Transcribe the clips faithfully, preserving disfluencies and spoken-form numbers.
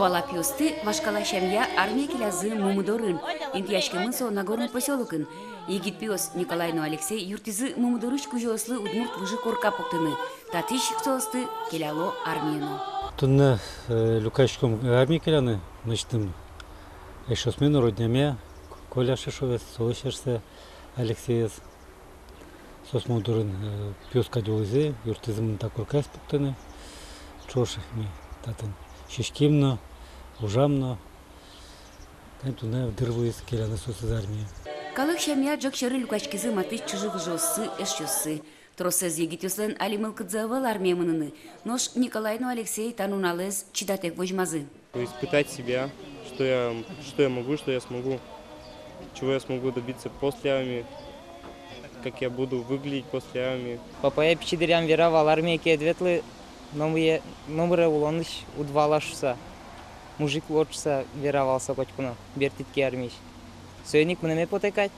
Пала пиосты вашкала сямъя армие келязы Мумыдорын. Интыяськемын со Нагорный посёлокын. Егит пиос Николай но Алексей юрттӥзы Мумыдорысь кузёослы удмурт выжы корка пуктыны. Татысь ик соосты келяло армие но. Туннэ, э, люкаськом армие келяны, мынэсьтым эшъёсме но, родняме, Коля Шишовез, солэсь эшсэ Алексеез. Соос Мумыдорын, э, пиос кадь улӥзы, юрттӥзы мыным та коркаез пуктыны. Ӵош ми татын сиським но, ужам но. Тани туннэ дыр вуиз келяны соосыз армие. Калык сямъя ӝӧк сьӧры люкаськизы матысь чыжы-выжыоссы, эшъёссы. Тросэз егитъёслэн али мылкыдзы ӧвӧл армие мыныны, нош Николай но Алексей та нуналэз чидатэк возьмазы. Испытать себя, что я, что я могу, что я смогу, чего я смогу добиться после армии, как я буду выглядеть после армии. Папае пичи дыръям вера вал: армие ке ӧд ветлы, номыре, номыре улонысь уд вала шуса. Мужик луод шуса вера вал со котьку но, бертӥд ке армиысь. Соин ик мынэме потэ кадь.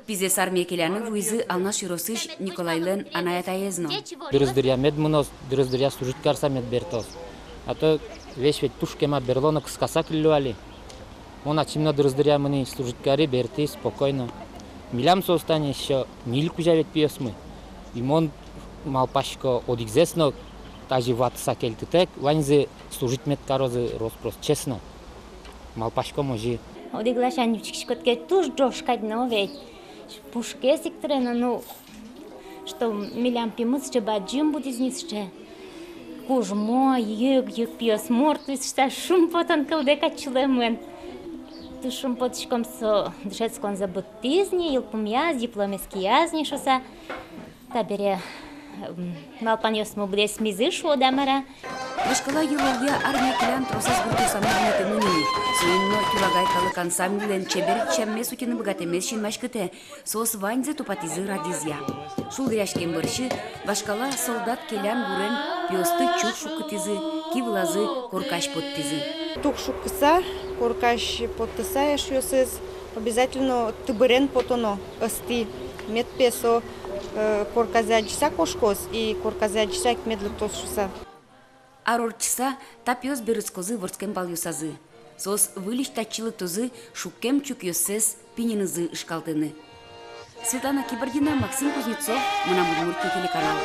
Пизэс армие келяны вуизы Алнаш ёросысь Николайлэн анай-атаез но. Дырыз дыръя мед мыноз, дырыз дыръя служить карыса мед бертоз. А то весь ведь туж кема берло но кыскаса кыллё али. Мон ачим но дырыз дыръя мынӥ, служить кари, бертӥ спокойно. Милям соос тани ещё ньыль кузя ведь пиосмы. И мон малпасько, одӥгзэс но тазьы ватыса кельтытэк, ваньзы служить мед карозы рос-прос, честно. Малпаськом озьы. Одӥг ласянь учкиськод ке, туж ӝож кадь но ведь. Пушкез ик тырэ но, ну, что милям пимы сыӵе бадӟым будӥз ни, сыӵе кужмо, йыг-йыг пиосмурт луиз шуса, шумпотон кылдэ кадь сюлэмын. Туж шумпотӥськом, со дышетсконзэ быдтӥз ни, йылпумъяз, дипломез кияз ни шуса. Табере, м, малпанъёсмы быдэсмизы, шуод-а, мар-а. Вашкала йылолъя армие келян тросэз гуртъёсамы вунэтэмын ини. Соин но «Тюлагай» калык ансамбльлэн чебер сяммес утьыны быгатэмез синмаськытэ. Соос ваньзэ тупатӥзы радызъя. Шулдыръяськем бӧрсьы вашкала солдат келян гурен пиосты чук шуккытӥзы, ки вылазы коркась поттӥзы. Чук шуккыса, коркась поттыса эшъёсыз, обязательно тыбырен потоно ӧстӥ, мед пе со, э, корказэ адӟыса кошкоз и корказэ адӟыса ик мед лыктоз шуса. Ар ортчыса та пиос берытскозы вордскем палъёсазы. Соос выльысь татчы лыктозы шуккем чукъёссэс пиньынызы ышкалтыны. Светлана Кибардина, Максим Кузнецов, «Мынам Удмуртие» телеканал.